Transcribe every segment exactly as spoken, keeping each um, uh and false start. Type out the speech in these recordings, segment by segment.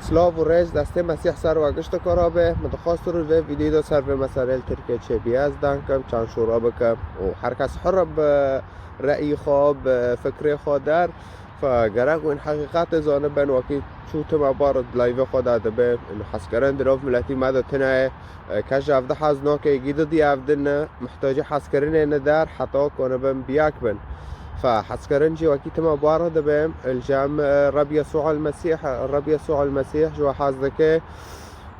Slav û rêz destê Mesîh ser we gişteka re be. Min dixwest rû vê vîdyoyê de ser vê meseleyê li Tirkiyê çêbûye ez deng kim, çend şûra bikim û her kes hur e bi reyî xwe, bi fikrê xwe der. Fe gerek wîn heqîqetê zanibin, wekî çû tim e bar di layvê xwe de dibe. Ino hezkirin di nav miletî me de tune ye. Kes ji hevdeh hez nake, yekî didî ev din e, mihtacî hezkirinê ne der, heta konibin bi yek bin. Fe hezkirin jî wekî tim e bar dibe, li cem, e, Reb Yesû el Mesîh, Reb Yesû el Mesîh ji we hez dike.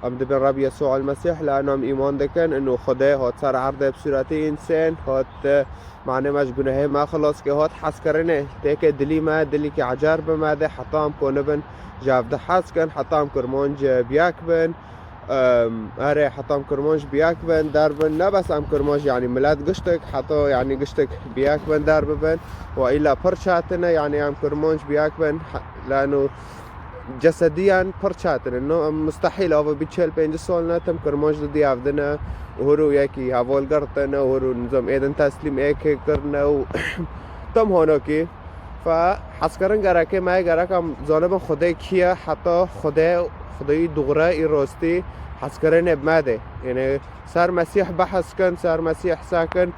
Em dibin Reb Yesû el Mesîh, li eno em îman dikin, ino Xwedê hat ser erdê bi sûretê însen, hat, e, manê me ji gunehê me xilas ke, hat hezkirinê têke dilî me, dilîkî ecer bi me de, heta em konibin ji hevdeh hez kin, heta em kirmanc bi yek bin. Em, erê, heta em kirmanc bi yek bin, der bin, ne bes em kirmanc, yanî milet giştik, heta, yanî giştik bi yek bin der bibin. Wa îla pir çetin e, yanî em kirmanc bi yek bin, he-, leno cesediyan pir çetin e. No, em mustehîl, ava bî çel pêncî sal ne, tim kirmanc didî ev din e, hûr û yekî heval girtin e, hûr û nizam êdin teslîm êkê kirine û tim honokî. Fe hezkirin gerekê me, gerek em zanibin Xwedê kî ye, heta Xwedê, Xwedêyî dûre, î rostî hezkirinê bi me de. Yanî ser Mesîh behs kin, ser Mesîh sekin.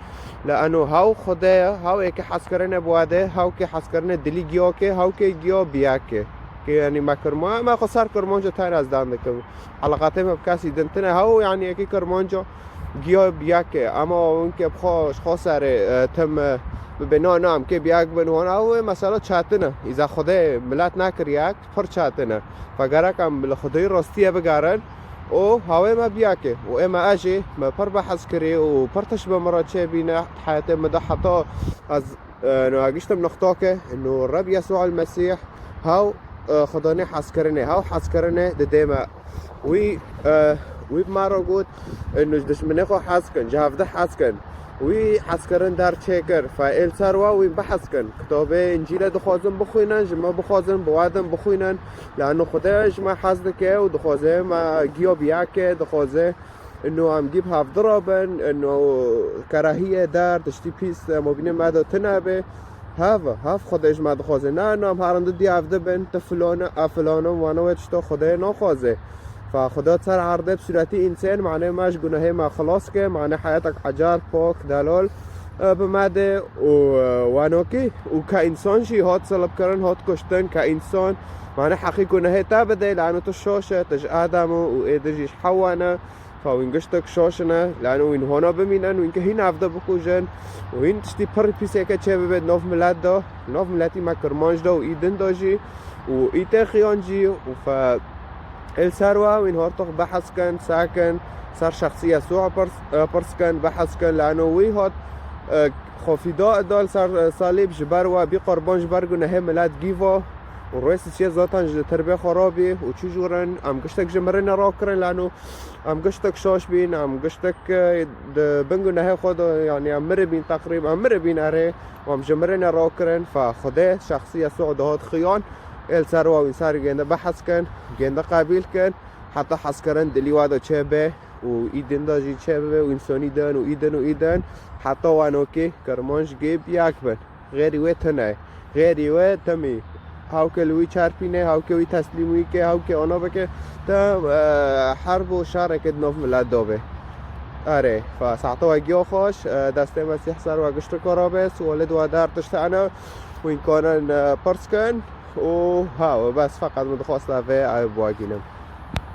Li eno hew Xwedê ye, hew êkê hezkirinê bi we de, hew kê hezkirinê dilî giya ke, hew kê giya bi yek ke. Ke yanî me kirma-, me xwe ser kirmanca tayra ez dan dikim. Eleqatê me bi kesî din tine, hew yanî êkê kirmanca giya bi yek e. Ema hûn ke bi xwe, ji xwe serê, e, tim, e, bibê, na, na, em kê bi yek bin hûn, ew ê mesela çetin e. Îza Xwedê milet nekir yek, pir çetin e. Fe gerek em li Xwedê rastiyê bigerin û hawê me bi yek e. Û ê me, ez jî me pir behs kirî û pir tişt bi min re çêbîne heyatê min de, heta ez, e, no, giştim nixtake, no, Reb Yesû el Mesîh, hew, e, Xwedanê hezkirinê, hew hezkirinê didê me. Wî, e, wî bi me re got, ino ji dijminê xwe hez kin, ji hevdeh hez kin. Wî hezkirin der çêkir, fe ê li ser we wî behs kin. Kitabê Încîlê dixwazin bixwînin, ji me bixwazin, bi we din bixwînin. Lano Xwedê ji me hez dike û dixwaze me giya bi yek ke, dixwaze ino em gî bi hev di re bin, ino kerahiyê der, tiştî pîs, e, mobînê me de tune be. Hev, hev Xwedê ji me dixwaze. Ne, ino em herin didî ev dibin, tu filane, ev filane, wana wê tişta Xwedê naxwaze. Fe Xweda ser erdê bi sûretî însen, manê me ji gunehê me xilas ke, manê heyatek ecar, pak, delal, e, bi me de û, e, wanokî û ke însan jî hat silibkirin, hat kuştin, ke însan, manê heqî gunehê te bide, lano tu şaş e, tu ji Adem û ê din jî ji Hewa ne. Fa wîn giştek şaş ne, lano wîn hona bimînin, wîn ke hîn evde bikujin û hîn tiştî pir pîseke çê bibe di nav milet de, nav miletî me kirmanc de û î din de jî û î têxiyan jî û fe ê li ser we wîn hortox behs kin, sekin, ser şexsî Yesûa pirs, e, pirs kin, behs kin, lano wî hat, e, xofîda da li ser, e, salîb ji ber we bî qurban ji ber gunehê milet gîva û rê sisiye zaten ji tirbê xwe rabî û çi jûrin em giştek ji mirinê rakirin, lano em giştek şaş bîn, em giştek, e, di bin gunehê xwe de, yanî em miribîn teqrîb, em miribîn erê, em ji mirinê rakirin, fe Xwedê şexsî Yesû dihat xiyan, ê li ser we wî ser gênde behs kin, gênde qebîl kin, heta hezkirin dilî we de çêbe û î din de jî çêbe û însanî din û î din û î din, heta wanokê kirmanc gê bi yek bin. Xêrî wê tune ye. Xêrî wê timî. Hawke li wî çerpîne, hawke wî teslîm wî ke, hawke ona bike. Te, e, herb û şereke di nav milet de be. Erê, fa saeta we giya xweş, e, destê Mesîh ser we gişteka re be, sualê di we der tişt hene, wîn kanin, e, pirs kin û ha, we bes feqet min dixwest vê ew bi we gînim.